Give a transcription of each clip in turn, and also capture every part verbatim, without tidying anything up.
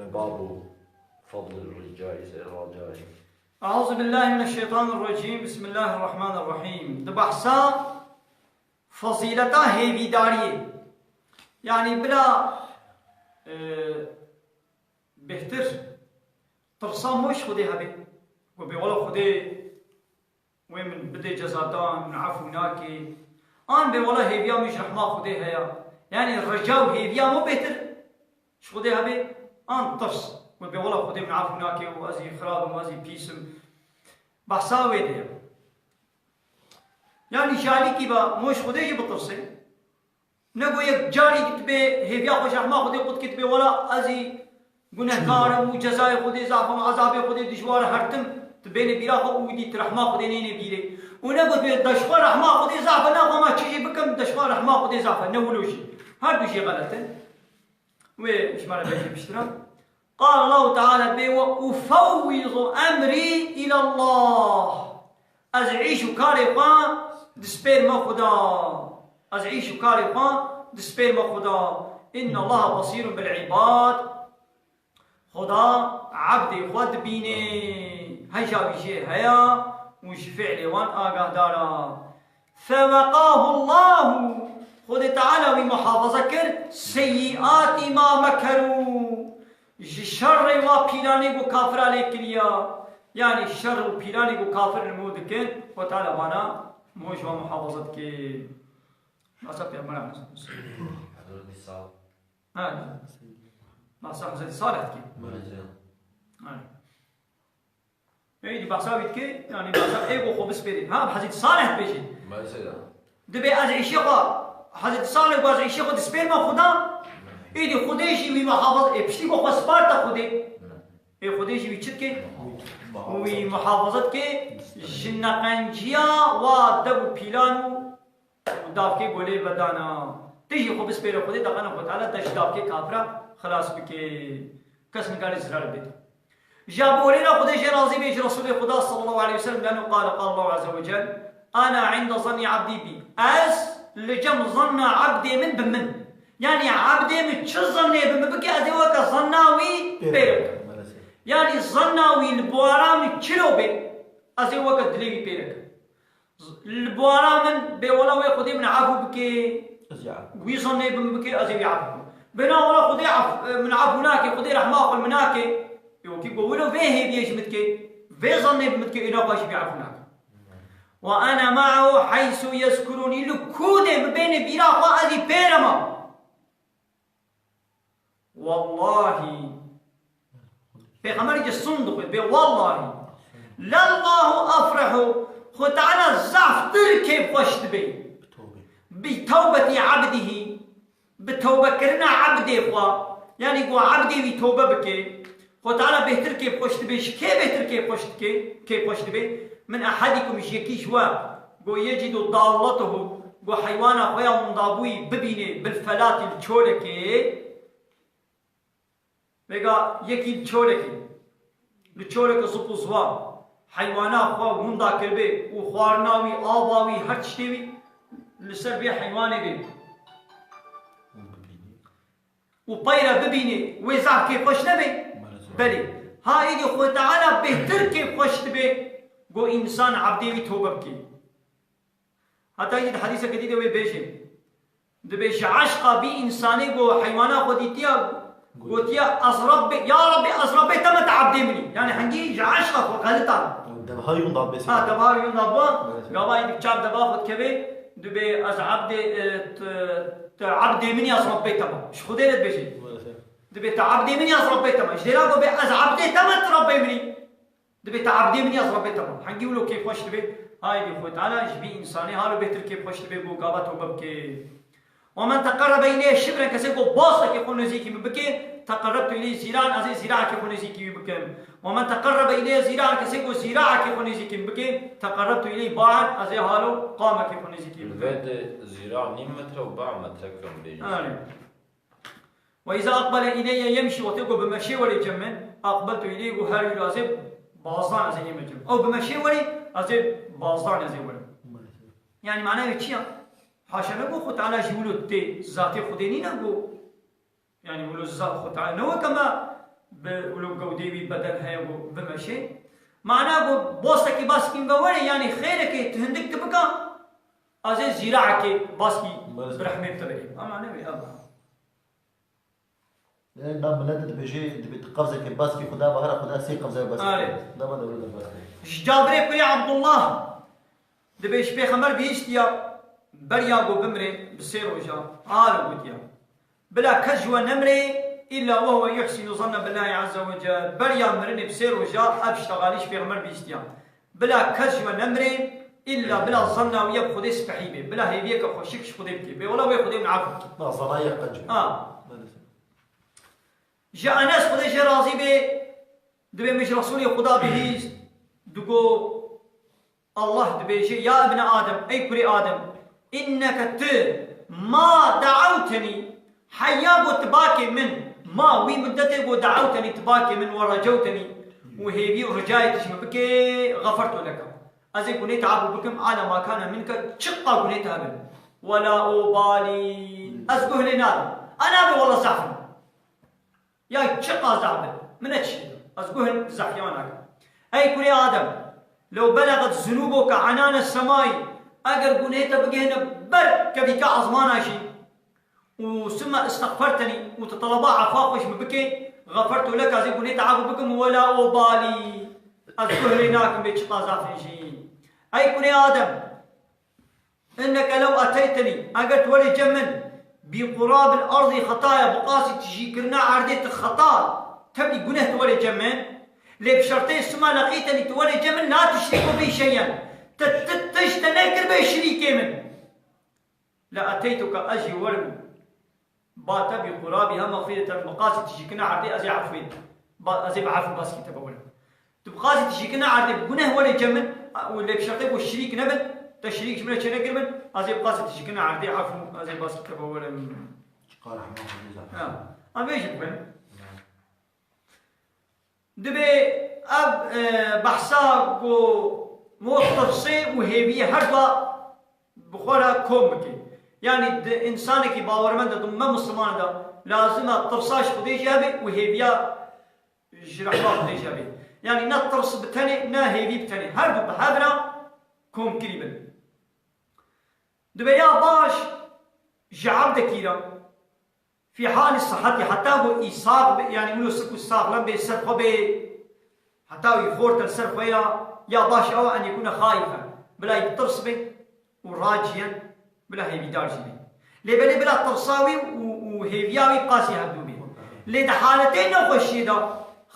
باب فضل الرجاء، الرجاء. أعوذ بالله من الشيطان الرجيم. بسم الله الرحمن الرحيم. Di behsa fezîleta hêvîdariyê. Yanî bila, e, bêhtir tirsa mûş Xwedê hebe. Ku bê wela Xwedê wê min bidê cezadan, min efû nake. An bê wela hêviya min ji rehma Xwedê heye. Yanî reca û hêviya min bêhtir ji Xwedê hebe. An tirs. Wê bê wela Xwedê min efû nake û ez jî xirab im, ez jî pîs im. Behsa wê de ye. Yanî ji alîkî ve mûş Xwedê jî bitirsê. Ne ku yek carî tu bê hêviya xwe ji rehma Xwedê qut kî tu bê wela ez jî gunehkar im û cezayê Xwedê zaf im, ezabê Xwedê dijwar e, hertim tu bênê bîra xwe û dî tu rehma Xwedê neyne bîrê. Û ne ku tu bê de ji xwe rehma Xwedê zaf e, ne xwe ma çi jî bikim de ji xwe rehma Xwedê zaf e, ne wilo jî. Her du jî xelet in. Wê ji me re bêjî piştre. Qal Allahu Teala bê we ufewwidu emrî îlallah. Ez îş û karê xwe dispêrime Xuda. Ez îş û karê xwe dispêrime Xuda. Inna Allaha basîrun bil îbad. Xuda ebdê xwe dibîne. Heja wî jê heye û ji fi'lê wan agahdar e. Feweqahu Allahu. Xwedê Teala wî muhafaza kir. Seyyiati ma mekeru. Ji şerê wa pîlanê ku kafira lê kiriya. Yanî şer û pîlanê ku kafir li mo dikin, Xwedê Teala vana mo ji wan muhafaza dike. Masa Pêxember Efendimiz. Hazreti Sal. Ha. Masa Hazreti Salih dike. Maalesef. Ha. Ey, di behsa wî dike, yanî behsa ê ku xwe bispêrê. Ha, Hezretî Salih dibêje. Mesela. Dibê ez îşê xwe, Hezretî Salih ku ez îşê xwe dispêrme Xuda, êdî Xwedê jî wî muhafaza, ê piştî ku xwe sparta Xwedê. Ê Xwedê jî wî çi dike? Muhafaza. Wî muhafaza dike, ji neqenciya wa dev û pîlan û û davkê golê vedana. Tu jî xwe bispêre Xwedê, daxana Xwedê Teala te ji davkê kafira xilas bike. Kes nikare zirar bêt. Ji Ebû Hureyra Xwedê jê razî bê ji Resûlê Xweda sallallahu aleyhi ve sellem, leno qale, qale Allahu azze ve cel, "Ana inde zannî abdî bî." Ez li cem zanna abdê min bi min. Yanî abdê min çi zannê bi min bike, ez ê weke zanna wî pê bikim. Yanî zanna wî li bawara min çilo bê, ez ê weke dilê wî pê bikim. Li bawara min bê wela wê Xwedê min efû bike. Ez ê efû. Wî zannê bi min bike, ez ê wî efû bikim. Bê na wela Xwedê ef-, min efû nake, Xwedê rehma xwe min nake. Ê wekî ku wilo vê hêviyê ji min dike, vê zannê bi min dike, ê na xwe jî wî efû nake. Ve ene ma'ehu heysu yezkurûnî, li ku dê bibêne bîra xwe, ez ê pê re ma. Wallahî. Pêxemberê ji sun dixwe, bê wallahî. Lellahu afrehu. Xwe Teala zaftir kêfxweş dibe. Bi tewbetî abdihî. Bi tewbekirina ebdê xwe. Yanî ku ebdê wî tewbe bike. Xwe Teala bêhtir kêfxweş dibe. Ji kê bêhtir kêfxweş dike? Kêfxweş dibe. Min ehedikum, ji yekî ji we. Go yecîdu dallatahu, go heywana xwe ya windabûyî bibîne, bil felatî, li çolekê. Vêga yekî li çolekê, li çoleke zip û ziwa, heywana xwe winda kiribe û xwarina wî, ava wî, her tiştê wî li ser vê heywanê bê. Û peyre bibînê, wê zaf kêfxweş nebe? Belê. Ha, êdî Xwedê Teala bêhtir kêfxweş dibe, go însan ebdê wî tewbe bike. Heta yî di hedîseke dî de wê bêje. Dibê ji eşqa vî însanê go heywana xwe dîtiya, gotiya, "Ez Rebbê, ya Rebbê, ez Rebbê te me, te ebdê min î." Yanî hengî ji eşqa xwe xelitan. Devha yûn da bêse. Ha, devha yûn da bû. Belê. Gava yî di çav deva xwe dikeve, dibê, "Ez ebdê, e, te, te ebdê min î, ez Rebbê te me." Ji Xwedê re dibêje. Belê. Dibê, "Te ebdê min î, ez Rebbê te me." Ji dêra go bê, "Ez ebdê te me, tu Rebbê min î." Dibê, "Te ebdê min î, ez Rebbê te me." Hengî wilo kêfxweş dibe, haydi Xwedê Teala ji vî însanê halo bêhtir kêfxweş dibe, go gava tewbe bike. "Ve men teqerrebe ileyye şibren", kesê go bastekê xwe nêzîkî min bike, "teqerrebtu ileyhi zîra'en", ez ê zîraekê xwe nêzîkî wî bikim. "Ve men teqerrebe ileyye zîra'en", kesê go zîraekê xwe nêzîkî min bike, "teqerrebtu ileyhi ba'en", ez ê halo qamekê xwe nêzîkî wî bikim. Li vê de zîra nîv metre û ba metre kim bêjin. Erê. "Ve îza aqbele ileyye yemşî", wextê ku bi meşê werê cem min, "aqbeltu ileyhi", û her wî ez ê bazdan ez ê yeme cem. Ew bi meşê werê, ez ê bazdan ez ê werim. Yanî mana wê çi ya? Haşa ne ku Xwe Teala jî wilo tê, zatê Xwedê nîne ku, yanî wilo zat Xwe Teala ne weke me bi wilo gewdê wî beden heye ku bimeşê. Mana ku bostekî baskî ve were, yanî xêrekê tu hindik tu bika, ez ê zîraekê baskî Bes. bi rehmê te bikî. Ama ne wê, ev. E, na milet dibêje, dibê tu qevzekê baskî Xuda ve, hera Xuda sê qevze baskî. Are. Dama dewre de baskî. Ji Cabirê kurê Abdullah dibê ji Pêxember bihîstiya, beriya ku bimrê bi sê roja, al gotiya. Bila kes ji we nemrê, illa we huwe yuhsinu zanne billahi azze ve cel. Beriya mirinê bi sê roja ev ştegalî ji Pêxember bihîstiya. Bila kes ji we nemrê, illa bila zanna wî ya bi Xwedê spehî bê. Bila hêviyeke xweşik ji Xwedê bikê. Bê wela wê Xwedê min efû bikê. Na, zanayê qenc bê. Ha. Ji Enes Xwedê jê razî bê, dibê min ji Resûlê Xuda bihîst, digo, Allah dibêje, ya ibne Adem, ey kurê Adem, inneke tu ma daewtenî, heya got tu bakê min, ma wî muddetê got daewtenî tu bakê min we recewtenî û hêvî û ricayê tu ji min bikê, xefertu leke. Ez ê gunê te efû bikim, ala ma kane minke, çiqa gunê te hebe. Wela ubalî. Ez guh lê nadim. A nabe wela zehf im. Ya çiqa zehf be, min ne çi? Ez guh li zehfiya nakim. Ey kurê Adem, lew beleget zunûboke enane semayî, eger gunehê te bigihîne ber kevîka ezmana jî, û summe istexfertenî, û tu teleba efa xwe ji min bikê, xefertu leke, ez ê gunehê te efû bikim, wela ubalî, ez guh lê nakim bê çiqa zehf in jî. Ey kurê Adem, Inneke lew eteytenî, eger tu werê cem min, bi qurabil erdî xetaya, bi qasî tijîkirina erdê tu xeta, tevlî guneh tu werê cem min, lê bi şertê suma leqîtenî tu werê cem min, la tuşrîku bi şeyen, tu, tu tişt te nekiribê şirîkê min. La eteytuke, ez jî werim. Bate bi qurabîha mexfîreten, bi qasî tijîkirina erdê ez ê efû bim. Ba-, ez ê bi efû baskî te biwêrim. Tu bi qasî tijîkirina erdê bi guneh were cem min, û lê bi şertê ku şirîk nebin, te şirîk ji min re çênekiribin, ez ê bi qasî tijîkirina erdê efû, ez ê baskî te biwêrim. Çiqa rehma Xwedê zaten. Ha. Em vê jî bixwînin. Dibê ev, e, behsa ku mo tirsê û hêviyê her dua bi xwe re kom bike. Yanî di însanekî bawermend de, di me Mislimanê de lazim e tirsa ji Xwedê jî hebe û hêviya ji rehma Xwedê jî hebe. Yanî ne tirs bi tenê, ne hêvî bi tenê. Her du bi hev re komkirî bin. Dibê ya baş ji ebdekî re fî halî sihetî, heta ku î sax be, yanî wilo sik û saxlem bê, ser xwe bê, heta wî xorte li ser xwe ya, ya baş ew e en yekûne xaîfen. Bila yî bi tirs bê û raciyen, bila hêvîdar jî bê. Lê belê bila tirsa wî û, û hêviya wî qasî hevdû bê. Lê di haletê nexweşiyê de,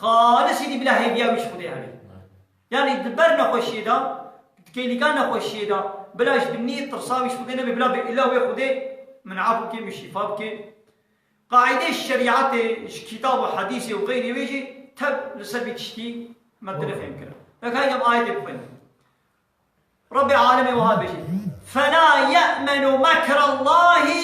xalis îdî bila hêviya wî ji Xwedê hebe. Yanî di ber nexweşiyê de, di kêlîka nexweşiyê de, bila ji binî tirsa wî ji Xwedê nebe, bila bê îlla wê Xwedê min af bike, min şîfa bike. Qaîdeyê şerîetê, ji kitab û hedîsê û xeyrê wê jî tev li ser vî tiştî me tine fêm kirin. Wek hay em ayetê bixwînin. Rebbê alemê wiha dibêje, "Fela ye'menu mekrallahi",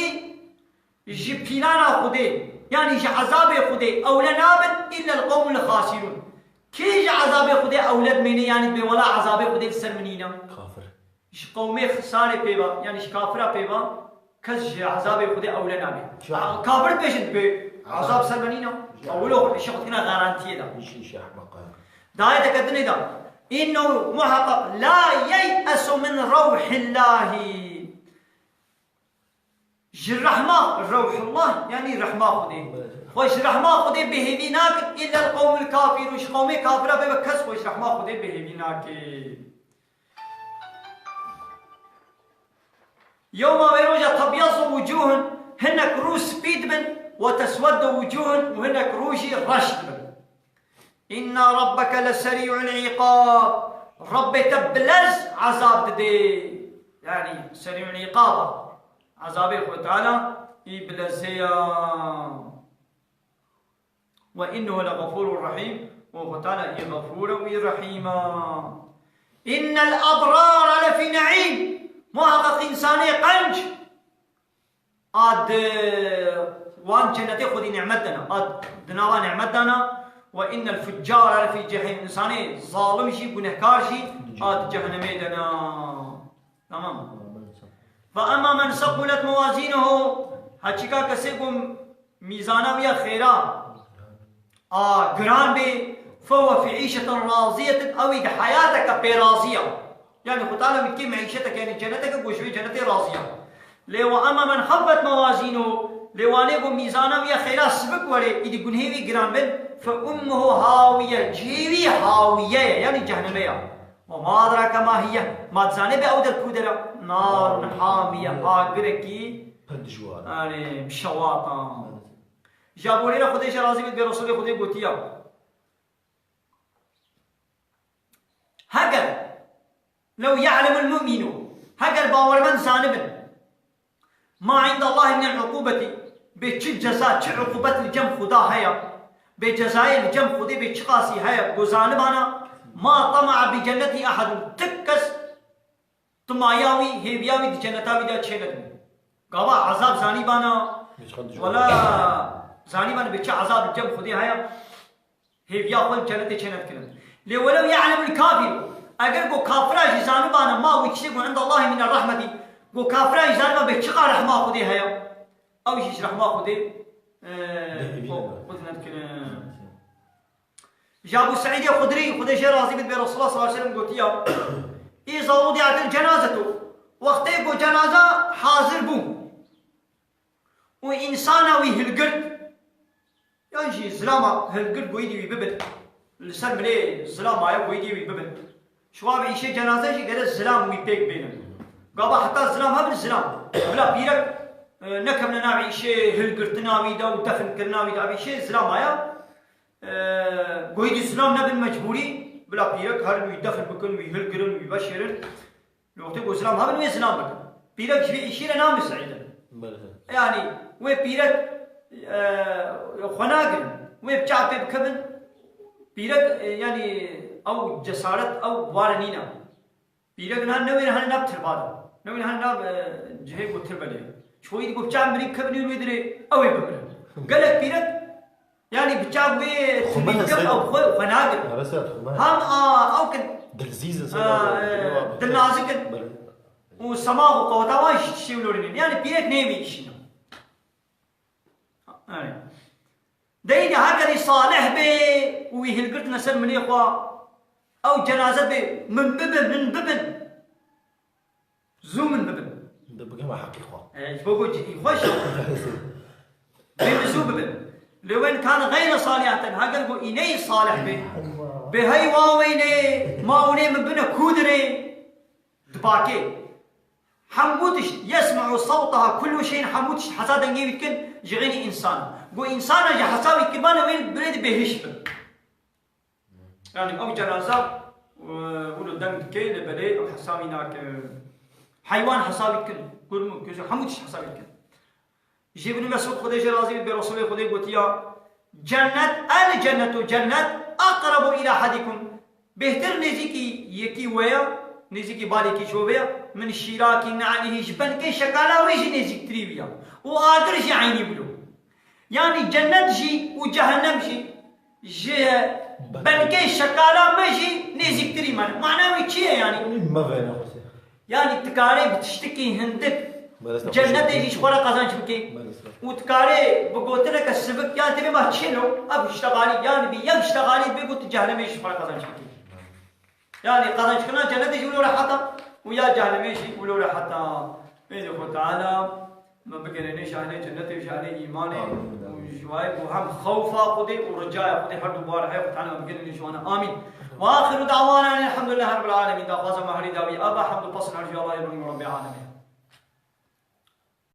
ji pîlana Xwedê, yanî ji ezabê Xwedê ewle nabin, "illa el qewmul xasirun". Kê ji ezabê Xwedê ewle dimêne, yanî dibê wela ezabê Xwedê li ser min nîne? Kafir. Ji qewmê xisarê pê ve, yanî ji kafira pê ve, kes ji ezabê Xwedê ewle nabe. Şa- Kafir dibêjin dibê ezab ser me nîne. Şa- Ewilo xwe, îşê xwe dikine garantiyê de. Îşî, îşî ehmeqa. Di ayeteke dinê de, "Înnehu muheqeq la yeyesu min rewhillahî." Ji rehma, rewhullah, yanî rehma Xwedê. Xwe ji rehma Xwedê bêhêvî nakin, îlla el qewmul kafirun, ji qewmê kafira bê ve kes xwe ji rehma Xwedê bêhêvî nake. Yewma, wê roja, tebyazzu wucuhun, hinek rû spî dibin, we tesweddu wucuhun û hinek rû jî reş dibin. Inna rabbeke leserî'ul îqab. Rabbê te bilez ezab didê. Yanî serî'ul îqab. Ezabê Xwe Teala î bilezê ya. Ve innehu leğefûrun rehîm. Û Xwe Teala î Xefûr e û î Rehîm e. Innel ebrare lefî neîm. Muheqeq însanê qenc a di wan cennetê Xwedî nîmet dana. A di nava nîmet dana. Ve innel fuccare lefî cehîm. Însanê zalim jî, gunehkar jî a di cehenemê dana. Tamam. Ve emma men sekulet mewazînuhu, heçîka kesê ku mîzana wî ya xêra a giran bê, fehuve fî îşetin raziyetin, ew ê di heyateke pê razî ya. Yanî Xwe Teala wî dikê meîşeteke, yanî ceneteke, ku ji wê cenetê razî ya. Lê we emme men xeffet mewazînû, lê wanê ku mîzana wî ya xêra sibik were, îdî gunhê wî giran bin, fe ummuhu hawiye, cihê wî hawiye ye, yanî cehnemê ya. Ve ma edrake ma hiye, ma dizanê bê ew der ku der e? Narun hamiye, agirekî Pir dijwar. Yanî bi şewatan. Ji Ebû Hureyre, Xwedê jê razî bit, bê Resûlê Xwedê gotiya, Heger, lew ya'lemul mu'minu, heger bawermend zanibin, ma indallahî minel uqûbetî, bê çi ceza, çi uqûbet li cem Xuda heye, bê cezayê li cem Xwedê bê çiqasî heye, ku zanibana, ma tama'a bi cennetî ehedun, ti kes Timaya wî, hêviya wî di cenneta wî de çênedin. Gava ezab zanîbana, wela zanîbana bi çi ezab li cem Xwedê heye, hêviya xwe li cennetê çênedikirin. Lê welew ya'lemul kafir, eger ku kafira jî zanibana ma wî tiştê ku inda Allahî mine rahmetî, ku kafira jî zaniba bi çiqa rehma Xwedê heye, ew jî ji rehma Xwedê, e, Bêhêvî xwe, nebe. Xwe dinedikirin. Ji Ebû Seîdê Xudrî, Xwedê jê razî bit, bê Resulullah sallallahu aleyhi ve sellem gotiya, "Îza wudi'atil cenazetu", wextê ku cenaza hazir bû û însana wî hilgirt, yan jî zilama hilgirt goyî dî wî bibin, li ser milê zilama ye goyî dî wî bibin. Şiwa bi îşê cenaze jî gere zilam wî pêk bênin. Gava heta zilam hebin zilam. Bila pîrek, e, nekevne navê îşê hilgirtina wî de û definkirina wî de, îşê zilama ye. E, goyî dî zilam nebin mecbûrî, bila pîrek herin wî defin bikin, wî hilgirin, wî veşêrin. Li wextê ku zilam hebin wê zilam bikin. Pîrek ji vê îşî re name seîdin. Belê. Yanî wê pîrek, e, xwe nagirin. Wê bi çav pê bikevin. Pîrek, e, yanî ew cesaret, ew ware nîne. Pîrek niha newêne hene nav tirba de. Newêne hene nav, e, cihê ku tirbe lê. Ji xwe yî ku bi çav mirî kevin wê dirê, ew ê bimirin. Gelek pîrek, yanî bi çav wê tirî kevin, ew xwe, xwe nagirin. Hem a, ew kin. Dilzîz in, ha, e, dilnazik in. Belê. Û semax û qeweta wan jî tiştê wilo nînin. Yanî pîrek neyê vê îşî ne. Yanî. Deyî de hegerî salih bê û wî hilgirtine ser milê xwe, ew cenaze bê, min bibin, min bibin. Zû min bibin. De bigihme heqî xwe. E, ji bo ku cidî xweş e. Bê min zû bibin. Lê wen kan gayre saliheten, heger ku îneyî salih bê. Bê hey wa weynê, ma hûnê min bine kûdirê. Dibakê. Hemû tişt, yesme'u sawtaha kullu şeyin, hemû tişt hesa dengê wî dikin, ji xênî însan. Go însana ji hesa wî kiribane wê birê di bêhiş bin. Yani ew cenaza, e, wilo deng dike, lê belê ew hesa wî nake. Heywan hesa wî dikin, kurm û kuzu, hemû tişt hesa wî dikin. Ji Ibn Mesûd, Xwedê jê razî bî, bê Resûlê Xwedê gotiya, "Cennet, el cennetu cennet, aqrabu ila hadikum." Bêhtir nêzîkî yekî we ya, nêzîkî balekî ji we ya, min şîrakî ne'lihî, ji benkê şekala wê jî nêzîktirî wî ya. Û agir jî eynî wilo. Yanî cennet jî û cehennem jî ji benkê şekala me jî nêzîktirî me ne. Mana wî çi ye yanî? Mevêne xwesê. Yanî tu karê bi tiştikî hindik cennetê jî ji xwe re qezenc bikî. Û tu karê bi gotineke sivik, yanî tevê me çêlo, ev ştegalî, yanî bi yev ştegalî bê ku tu cehennemê jî ji xwe re qezenc bikî. Yanî qezencikirina cennetê jî wilo rehet e û ya cehennemê jî wilo rehet e. Êdî Xwe Teala me bigerêne ji ehlê cennetê û ji ehlê îmanê û ji wayê ku hem xewfa Xwedê û ricaya Xwedê her du bar heye, Xwe Teala me bigerêne ji wan e. Amîn. Ve axiru da'wana elhamdülillahi rabbil alemin. Daxwaza me herî dawî ev e, hemd û pesn her ji Allahê bin Rabbê alemê.